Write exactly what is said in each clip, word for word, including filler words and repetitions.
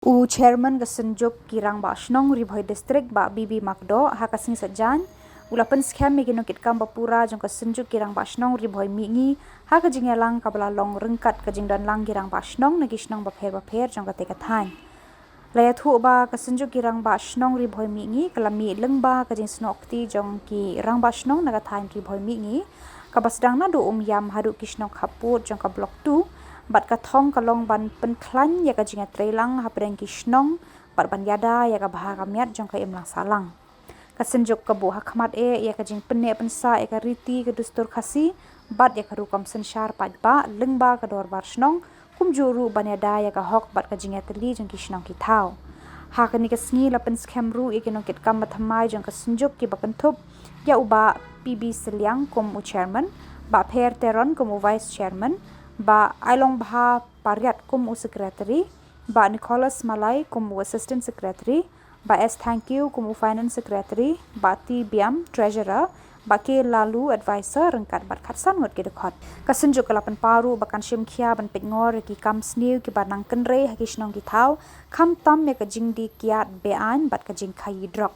U Chairman ka Synjuk ki Rangbah Shnong Ri Bhoi District, Bah B B Makdoh, ha ka sngi Saitjaiñ u la pynskhem ïa ki nongkitkam ba pura jong ka Synjuk ki Rangbah Shnong Ri Bhoi Mihngi ha ka jingïalang kaba la long ryngkat ka jingdonlang ki rangbah shnong na ki shnong bapher bapher jong kata ka thaiñ. La ïathuh ba ka Synjuk ki Rangbah Shnong Ri Bhoi Mihngi ka la mih lyngba ka jingsnoh kti jong ki rangbah shnong na ka thaiñ Ri Bhoi Mihngi, kaba sdang naduh Umiam haduh ki shnong khappud jong ka Block two, bad ka thong ka long ban pynkhlaiñ ïa ka jingïatreilang hapdeng ki shnong bad ban ïada ïa ka bha ka miat jong ka imlang sahlang. Ka Synjuk ka buh ha khmat eh ïa ka jingpynneh pynsah ïa ka riti ka dustur Khasi bad ïa ka rukom synshar paidbah lyngba ka dorbar shnong, kumjuh ruh ban ïada ïa ka hok bad ka jingïatylli jong ki shnong ki thaw. Ha kane ka sngi la pynskhem ruh ïa ki nongkitkam ba thymmai jong ka Synjuk kiba kynthup ïa u Bah P B Sylliang kum u Chairman, Bah Pher Teron kum u Vice Chairman, Bah Ailongbha Pariat kum u Secretary, Bah Nicholas Malai kum u Assistant Secretary, Bah S Thangkhiew kum u Finance Secretary, Bah T Biam Treasurer, Bah K Laloo Advisor ryngkat bad khatsan ngut ki dkhot. Ka Synjuk ka la pynpaw ruh ba kan shim khia ban peit ngor ïa ki kam sniew kiba nang kynrei ha ki shnong ki thaw, khamtam ïa ka jingdie kiad be-aiñ bad ka jingkhaïi drok.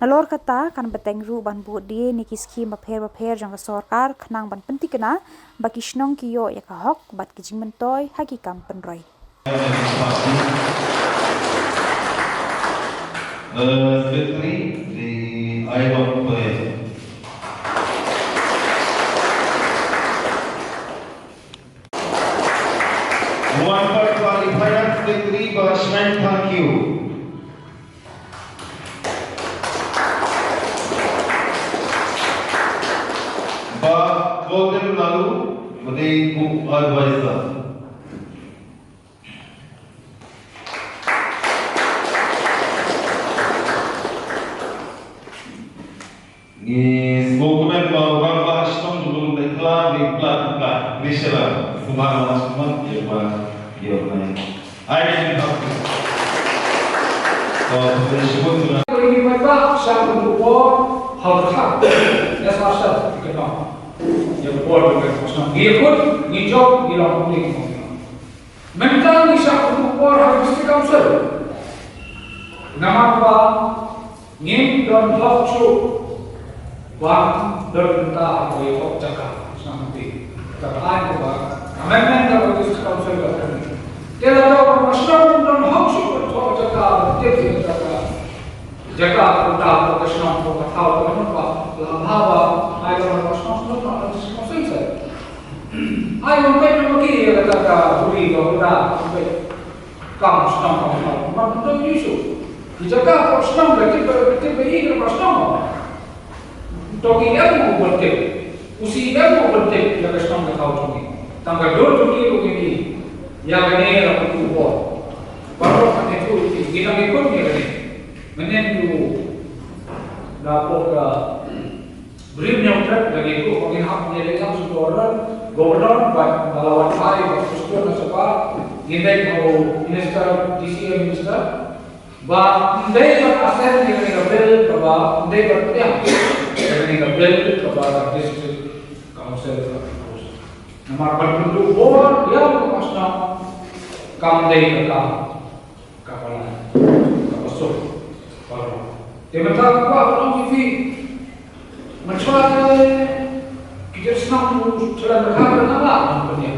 Nalor kata kan bteng ruh ban bud die na ki skhim bapher bapher jong ka sorkar khnang ban pynthikna ba ki shnong ki ïoh ïa ka hok bad ki jingmyntoi ha ki kam pynroi. Uh, Secretary, the Ailong Parade. One for qualifier, Secretary, Bah Shine Thangkhiew. Bah Golden Laloo, Madai Book Advisor. Ngi sngewkmen ba u rangbah shnong jong ka Lum Daitkhla, ngi khlad khlad, ngi sngewkmen, sngewkmen ïa ba ïa ba. Ai ngi khlad. To, to, shibun sngewkmen. Ngi paidbah sha ka por ha ka kha. Ïa sa sha ka kha. Ïa ka por ka shnong. Ngi kut, ngi jop, ngi long kumne. Mynta ngi shah kynduh por ha District Council. Namar ba ngim don hok shuh ban don bynta ha ka ïoh jaka. Sngewthuh. Ka aiñ kaba amendment ka District Council ka kyrmen. Te lada u rangbah shnong um don hok shuh ban thoh jaka, ban tip ïa ka jaka. Jaka ka bynta ka shnong ka thaw ka mut ba la bha ba ai ka rangbah shnong shnong ka District Council. Ai, wan peit na ma ki ïa kata ka buri ka bynta, wan peit. Kam shnong, kam shnong. Kam shnong ïa shu. Ki jaka kam shnong, ka tip, ka tip ïa ka shnong. To ki em u ban tip. U C M u ban tip ïa ka shnong ka thaw jong ngi. Tang ka dur jong ngi ruh ngi ïa kane la ka tu bor. Baroh kane tu ki nang ikut ïa kane. Mynnin tu da pok ka Briew Hynñiewtrep, da ngi tuh ba ngin hap ïa leit lang sha u Governor, Governor, bad ba la wan phai, bad Prime Minister na sapa, ngin leit ha u Minister, D C A Minister, ba ym dei ban assent ïa kane ka bill kaba, ym dei ban pdiang ïa kane ka bill kaba ka District Council ka propose. Namar ban pynduh bor ïa ka shnong kam dei ka kam. Kaba long, kaba suk, kaba long. Te mynta ka kwah ban ong ïa phi. Mynshwa te ki jingïaseng u shlem ka ka na ba ban pynïap.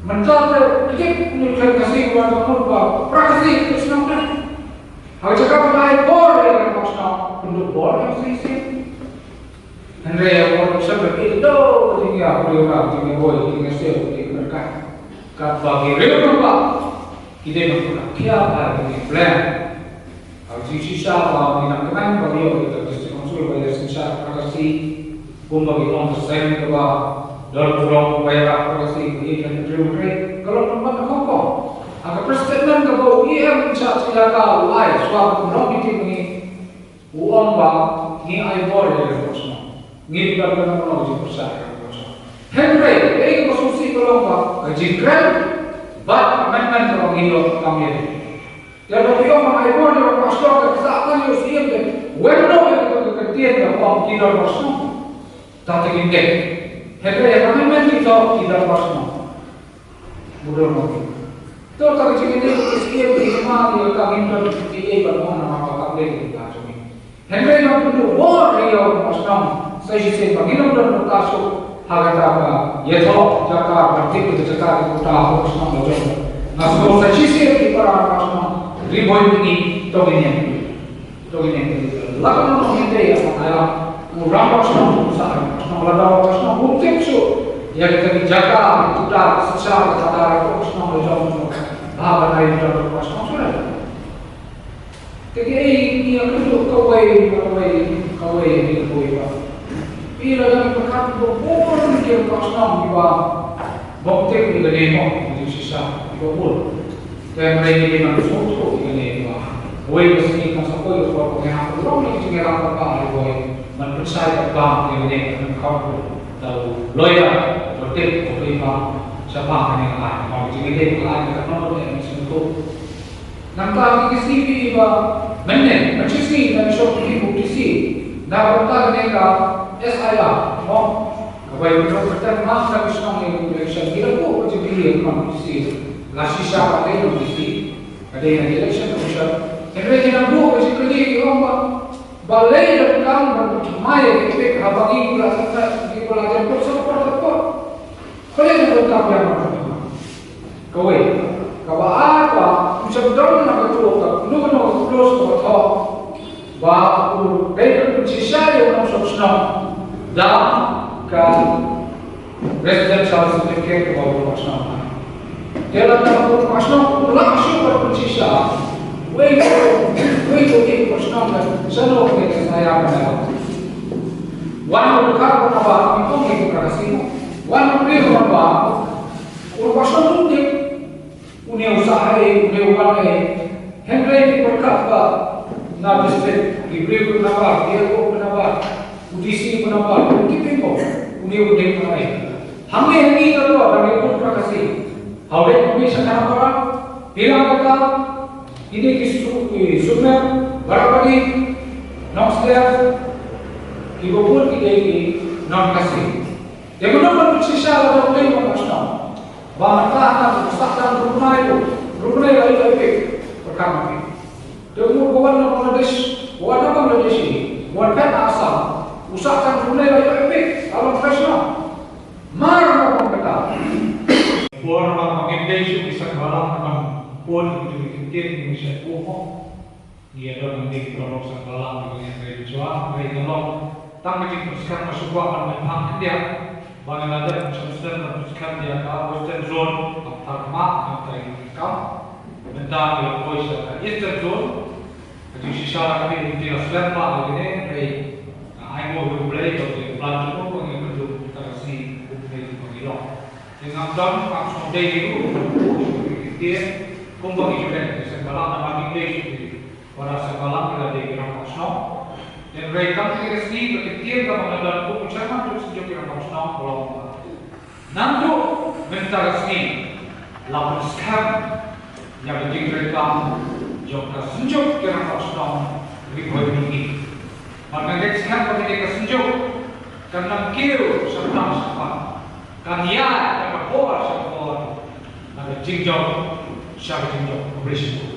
Mynta te ki jingïaseng ka si wan ka mut ba pra ka si ki jingïaseng te. Ha ka jaka ba ai bor ïa ka shnong, pynduh bor ïa ka si si. Hynrei ïa ka bor sha ka ki do jingïa, ka jingïa bor, jingïaseng, jingïa ka. Katba ki riew rangbah ki dei ban pynkhia ba ki plan. Ka jingshisha ba ngi nang kmen ba ïoh ïa ka District Council ba ïashisha ka Khasi kumba ki ong ka seng kaba don burom ba ïarap ka Khasi ba ïa ka District Council ka long pynban ka kongkong. Ha ka press statement kaba u E M Shah Shylla ka u ai shuwa ba u long meeting ngi. U ong ba ngi ai bor ïa ka District Council. Ngi dei ban ong ba ngi pyrshah ïa ka District Council. Hynrei kaei kaba sngewsih ka long ba ka jingkren bad amendment kaba ngi ïoh kam ïa. Ïa kaba ïoh ban ai bor ïa ka District Council ka sah tang ïa u Siem te. Wen no ïa ka ktien kaba ong ki don ba sngewsih. Ta te ki dei. Hynrei ïa ka amendment ki don ki don ba sngewsih. Mudor ma ki. To, ka jingïadei ka S P F ka jingma ïa ka ngim don jingïadei ban ong namar ba ka dei ka jong ngi. Hynrei nga pynduh bor ïa u nongshong sa shisien ba ngin ym don mynta shuh ha kata ka ïathoh jaka ban tip ïa ka jaka ka quota ha u nongshong la jong. Nga sngew sa shisien ki para nongshong Ri Bhoi Mihngi to ngin ïa To ngin ïa la ka nong ngin te ïa sa ïa u rangbah shnong, u sa rangbah shnong, lada u rangbah shnong um tip shuh ïa kita ki jaka, ki quota, ki shisha, ki qadar, ka shnong la jong u. Ba ban ai u rangbah shnong shuh. Te ki ei ngi ïa kynduh kawei, kawei, kawei, kawei ba. Phi la dang pyrkhat ba bun ki rangbah shnong kiba bym tip ïa kane mo, ki shisha, kiba bun. Te hynrei ngi dei ban sngewthuh ïa kane ba uwei ka sngi kan sa poi ka por ba ngi hap ban long ïa ka jingïarap kaba ha Ri Bhoi ban pynshai ka bam ïa kane ka pynkhot da u lawyer ba tip ba pynbam shaphang kane ka aiñ. Ba ka jingïadei ka aiñ ka nongmut ïa ngi sngewthuh. Nangta ki sngi ba mynne, mynne sngi ngan shong ki U T C na bynta kane ka S I R. Mo Kawei ka dei ka tang ma ka shnong ïa ka election, ki la buh ka jingkylli ïa ka U T C. La shisha ka dei U T C, ka dei na election commission. Hynrei ki la buh ka jingkylli ïa ka ba, balei la kam ban thymmai ïa ka EPIC haba ngi la thymmai, ngi la jan put sa put sa put. Balei la kam ïa ka Kawei, kaba ar ba u shah don na ka tu ka kano kano ka clause kaba thoh ba u dei ban pynshisha ïa u nongshong shnong da ka residential certificate kaba u nongshong shnong. Te lada u nongshong shnong u la shu ban pynshisha, wei ko, wei ko ki nongshong shnong ka shano ka sa ïa ka na. Wan u ka ba ba ki pong ki ka kasi. Wan u ka ba Ur ba shong u dei, une u sah ei, une u wan ei. Hynrei ki pyrkhat ba na district, ki briew ki nambar, ki ïa ko ki nambar, u D C ki nambar, ki pynbor, une u dei u wan ei. Hangne hangne ka dei, da ngi pyrkhat ka si. Hawdei kumi sha Khanapara, Pilangkata, kine ki su, ki Sumer, Barapani, Nongsder, ki bun ki dei ki non Khasi. Te mynno ban pynshisha lada u dei u nongshong shnong. Ba mynta ka sah tang ruh nai ruh, ruh nai la ïoh EPIC, pyrkhat ma phi. Te u mut ba wan na Bangladesh, ba wan na Bangladesh, ba wan phet na Assam, u sah tang ruh nai la ïoh EPIC, ka long fresh shnong. Mar na bang kata. Por ba ngim dei shuh ki seng balang ban pun ki kyntien ki mynsiem ko. Ngi ïa don ngi ki paralok seng balang ngi ïa trei jua, trei nyngkong. Tang ka jingpynskhem nga shu kwah ban pynphang khyndiat ba ngi la dep shem shen ban pynskhem ïa ka Western Zone, ka Tharma, ka Thaikam. Mynta ngi la poi sha ka Eastern Zone. Ka jingshisha la ka dei ngi la slem bha ïa kine, trei. Nga ai nguh ïa U Blei ba u dei u plan jong u ba ngi kynduh mynta ka sngi, u Blei ba ngi long. Te ngam don, ngam sngewdei ruh ban buh shuh ki kyntien kumba ngi ju leh, ki seng balang namar ngi dei shuh ki Para seng balang ki la dei ki rangbah shnong. Hynrei tang ki sngi ba ki tieng ka ba nga don kum u chairman jong ka seng jong ki rangbah shnong ka long ba, naduh mynta ka sngi la pynskhem ïa ka jingtrei kam jong ka seng jong ki rangbah shnong Ri Bhoi Mihngi. Bad nga ngeit skhem ba kane ka seng jong kan nang kiew sha tang sha tang, kan ïaid na ka por sha ka por, na ka jingjop sha ka jingjop. Khublei shibun.